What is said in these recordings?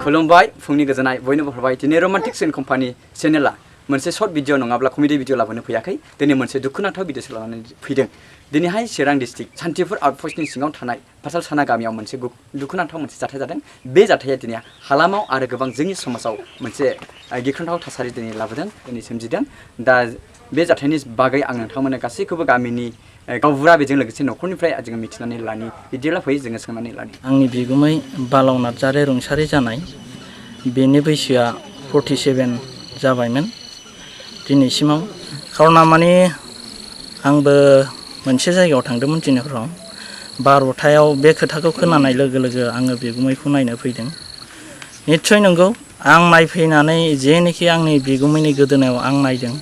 खुलुमबाय फुंनि गोजोननाय बयनोबो हरबाय दिनै रमान्टिक सिन कम्पानि चेनेला मोनसे सर्ट भिडिअ नङाब्ला कमेडि भिडिअ लाबोनो फैयाखै दिनै मोनसे दुखुनांथाव भिडिअसो लानानै फैदों दिनैहाय चिरां डिस्ट्रिक्ट सान्थिपुर आउटपस्टनि सिङाव थानाय पाथालसाना गामियाव मोनसे दुखुनांथाव मोनसे जाथाय जादों बे जाथाया दिनै हालामाव आरो गोबां जोंनि समाजाव मोनसे गिख्रंथाव थासारि दिनै लाबोदों दिनै सोमजिदों दा बे जाथायनि बागै आं नोंथांमोननो गासैखौबो गामिनि गावबुरा बेजों लोगोसे न'खरनिफ्राय जोङो मिथिनानै लानि बिदिब्ला फैयो जोङो सोंनानै लानि आंनि बिगुमै बालाव नार्जारि रुंसारि जानाय बेनि बैसोआ 47 जाबायमोन दिनैसिमाव खारना माने आंबो मोनसे जायगायाव थांदोंमोन दिनैफ्राव 12थायाव बे खोथाखौ खोनानाय लोगो लोगो आङो बिगुमैखौ नायनो फैदों निस्सय नंगौ आं नायफैनानै जेनोखि आंनि बिगुमैनि गोदोनायाव आं नायदों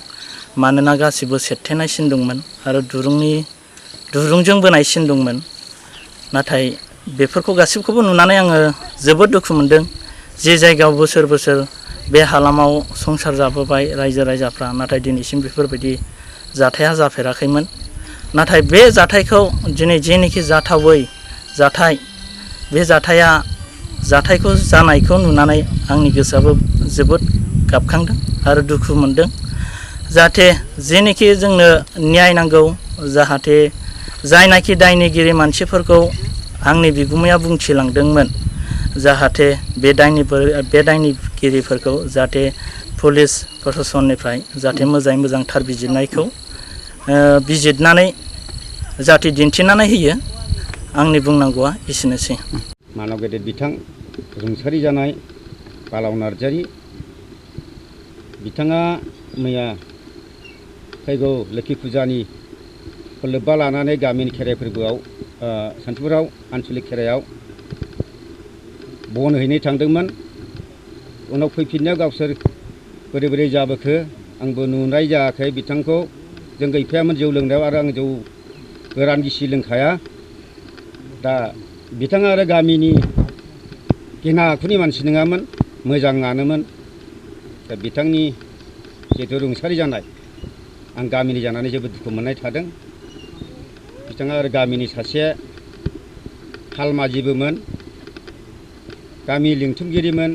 मानोना गासिबो सेरथेनाय सिन दंमोन आरो दुरुंजों बोनाय सिन दंमोन नाथाय बेफोरखौ गासिबखौबो नुनानै आङो जोबोद दुखु मोनदों जे जायगायाव बोसोर बोसोर बे हालामाव संसार जाबोबाय रायजो राजाफ्रा नाथाय दिनैसिम बेफोरबायदि जाथाया जाफेराखैमोन नाथाय बे जाथायखौ दिनै जेनोखि जाथावै जाथाय बे जाथायखौ जानायखौ नुनानै आंनि गोसोआबो जोबोद गाबखांदों आरो दुखु मोनदों जाहाथे जेनोखि जोंनो न्याय नांगौ जाहाथे जायनाखि दायनिगिरि मानसिफोरखौ आंनि बिगुमाया बुंथिलांदोंमोन जाहाथे बे दायनिगिरिफोरखौ जाहाथे पुलिस प्रशासननिफ्राय जाहाथे मोजाङै मोजां थार बिजिरनायखौ बिजिरनानै जाहाथे दिन्थिनानै होयो आंनि बुंनांगौआ एसेनोसै मानव गेदेर बिथां रुंसारि जानाय बालाव नार्जारि बिथाङा मैया फैगौ लोखि फुजानि लोब्बा लानानै गामिनि खेराइ फोरबोआव सान्थिपुराव आन्सलिक खेराइयाव बन हैनो थांदोंमोन उनाव फैफिननायाव गावसोर बोरै बोरै जाबोखो आंबो नुनाय जायाखै बिथांखौ जों गैफायामोन जौ लोंनायाव आरो आं जौ गोरान गिसि लोंखाया दा बिथाङा आरो गामिनि गेना आखुनि मानसि नङामोन मोजाङानोमोन दा बिथांनि जिहेतु रुंसारि जानाय आं गामिनि जानानै जोबोद दुखु मोननाय थादों बिथाङा आरो गामिनि सासे हालमाजिबोमोन गामि लिंथुमगिरिमोन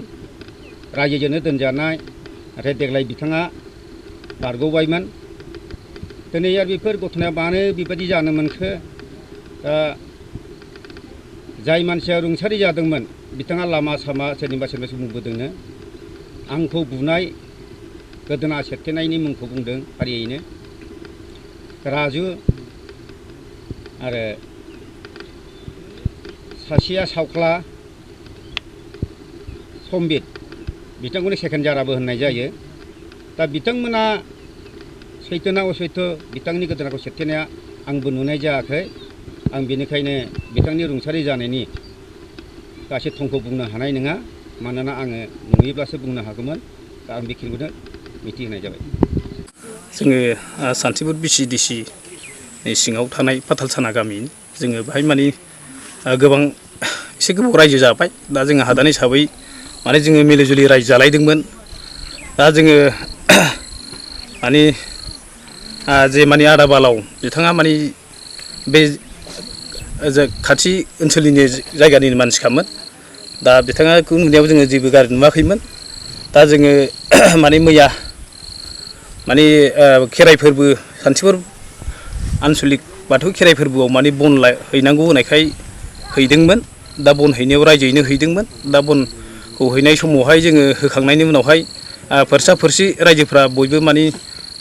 रायजोजोंनो दोनजानाय नाथाय देग्लाय बिथाङा बारग'बायमोन दिनै आरो बेफोर घटनाया मानो बेबायदि जानो मोनखो दा जाय मानसिया रुंसारि जादोंमोन बिथाङा लामा सामा सोरनिबा बुंबोदोंनो आंखौ बुनाय गोदोना सेरथेनायनि मुंखौ बुंदों फारियैनो राजु आरो सासेया सावख्ला सम्बित बिथांखौनो सेकेन्ड जाराबो होननाय जायो दा बिथांमोना सैथोना असैथो बिथांनि गोदोनाखौ सेरथेनाया आंबो नुनाय जायाखै आं बेनिखायनो बिथांनि रुंसारि जानायनि गासै थंखौ बुंनो हानाय नङा मानोना आङो नुयोब्लासो बुंनो हागौमोन दा आं बेखिनिखौनो मिथिहोनाय जाबाय जोङो सान्थिपुर BCDC सिङाव थानाय पाथालसाना गामि जोङो बेहाय माने गोबां एसे गोबाव रायजो जाबाय दा जोङो हादान हिसाबै माने जोङो मिलिजुलि रायजो जालायदोंमोन दा जोङो माने जे माने आदा बालाव बिथाङा माने बे खाथि ओनसोलनि जायगानि मानसिखामोन दा बिथाङाखौ नुनायाव जोङो जेबो गाज्रि नुवाखैमोन दा जोङो माने मैया माने खेराइ फोरबो सान्थिपुर आन्सलिक बाथौ खेराइ फोरबोआव माने बन हैनांगौ होनायखाय हैदोंमोन दा बन हैनायाव रायजोयैनो हैदोंमोन दा बनखौ हैनाय समावहाय जोङो होखांनायनि उनावहाय फोरसा फोरसि रायजोफ्रा बयबो माने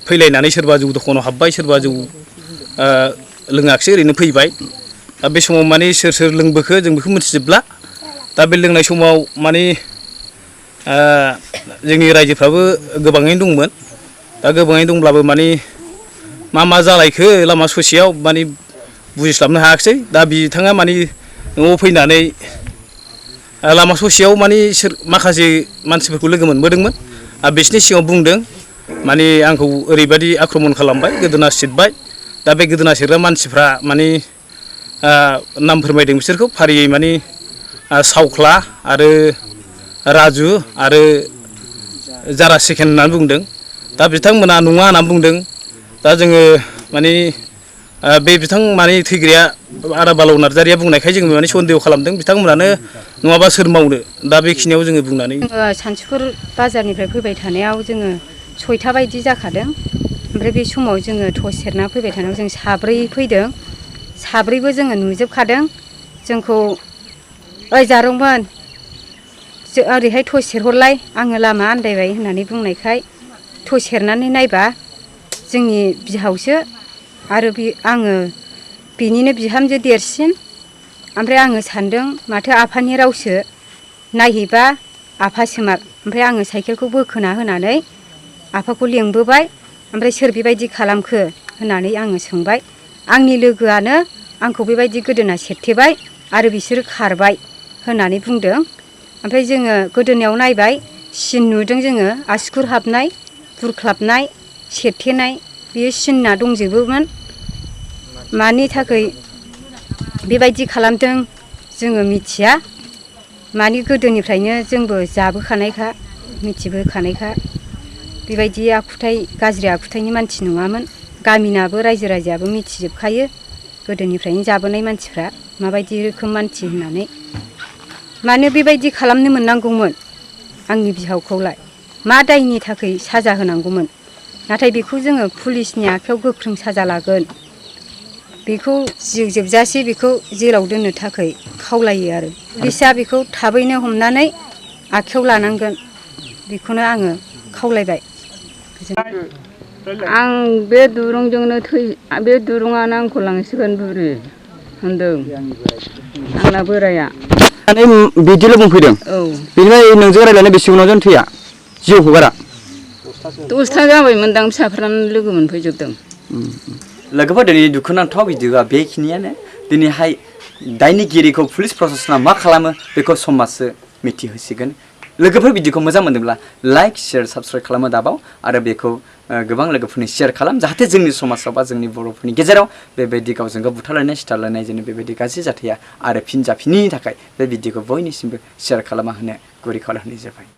फैलायनानै सोरबा जौ दखानाव हाबबाय सोरबा जौ लोङाखिसै ओरैनो फैबाय दा बे समाव माने सोर सोर लोंबोखो जों बेखौ मिथिजोबला दा बे लोंनाय समाव माने जोंनि रायजोफ्राबो गोबाङैनो दंमोन दा गोबाङैनो दंब्लाबो माने मा जालायखो लामा ससेयाव माने बुजिस्लाबनो हायाखिसै दा बिथाङा माने न'आव फैनानै लामा ससेयाव माने माखासे मानसिफोरखौ लोगो मोनबोदोंमोन आरो बिसोरनि सिगाङाव बुंदों माने आंखौ ओरैबायदि आक्रमन खालामबाय गोदोना सिरबाय दा बे गोदोना सिरग्रा मानसिफ्रा माने नाम फोरमायदों बिसोरखौ फारियै माने सावख्ला आरो राजु आरो जारा सेकेन्ड होननानै बुंदों दा बिथांमोना नङा होननानै बुंदों दा जोङो माने बे बिथां माने थैग्राया आदा बालाव नार्जारिया बुंनायखाय जोङो माने सन्देह खालामदों बिथांमोनानो नङाबा सोर मावनो दा बेखिनियाव जोङो बुंनानै सानसुफुर बाजारनिफ्राय फैबाय थानायाव जोङो 6टा बायदि जाखादों ओमफ्राय बे समाव जोङो टर्च सेरना फैबाय थानायाव जों साब्रै फैदों साब्रैबो जोङो नुजोबखादों जोंखौ ओइ जारौमोन ओरैहाय टर्च सेरहरलाय आङो लामा आन्दायबाय होननानै बुंनायखाय टर्च सेरनानै नायबा जोंनि बिहावसो आरो आङो बिनिनो बिहामजो देरसिन ओमफ्राय आङो सान्दों माथो आफानि रावसो नायहैबा आफासोमार ओमफ्राय आङो साइकेलखौ बोखोना होनानै आफाखौ लेंबोबाय ओमफ्राय सोर बेबायदि खालामखो होननानै आङो सोंबाय आंनि लोगोआनो आंखौ बेबायदि गोदोना सेरथेबाय आरो बिसोरो खारबाय होननानै बुंदों ओमफ्राय जोङो गोदोनायाव नायबाय सिन नुदों जोङो आसुगुर हाबनाय बुरख्लाबनाय सेरथेनाय बेयो सिनना दंजोबोमोन मानि थाखाय बेबायदि खालामदों जोङो मिथिया मानि गोदोनिफ्रायनो जोंबो जाबोखानायखा मिथिबोखानायखा बेबायदि आखुथाय गाज्रि आखुथायनि मानसि नङामोन गामिनाबो रायजो राजायाबो मिथिजोबखायो गोदोनिफ्रायनो जाबोनाय मानसिफ्रा माबायदि रोखोम मानसि होननानै मानो बेबायदि खालामनो मोननांगौमोन आंनि बिहावखौलाय मा दायनि थाखाय साजा होनांगौमोन नाथाय बेखौ जोङो पुलिसनि आखायाव गोख्रों साजा लागोन बेखौ जिउ जोबजासे बेखौ जेलाव दोननो थाखाय खावलायो आरो पुलिसा बेखौ थाबैनो हमनानै आखायाव लानांगोन बेखौनो आङो खावलायबाय आं बे दुरुंजोंनो बे दुरुङानो आंखौ लांसिगोन बुरि होनदों आंना बोराया बिदिल' बुंफैदों औ बेनिफ्राय नोंजों रायज्लायनाय बेसे उनाव जों थैया जिउ हगारा 10ता जाबायमोनदां फिसाफ्रानो लोगो मोनफैजोबदों लोगोफोर दिनै दुखुनांथाव भिडिअ'आ बेखिनियानो दिनैहाय दायनिगिरिखौ पुलिस प्रशासना मा खालामो बेखौ समाजसो मिथिहोसिगोन लोगोफोर भिडिअ'खौ मोजां मोनदोंब्ला लाइक शेयार साबस्क्राइब खालामो दाबाव आरो बेखौ गोबां लोगोफोरनि शेयार खालाम जाहाथे जोंनि समाजाव बा जोंनि बर'फोरनि गेजेराव बेबायदि गावजों गाव बुथारलायनाय सिथारलायनाय जोंनो बेबायदि गाज्रि जाथाया आरो फिन जाफिनैनि थाखाय बे भिडिअ'खौ बयनिसिमबो शेयार खालामना होनो गुरै खावलायहरनाय जाबाय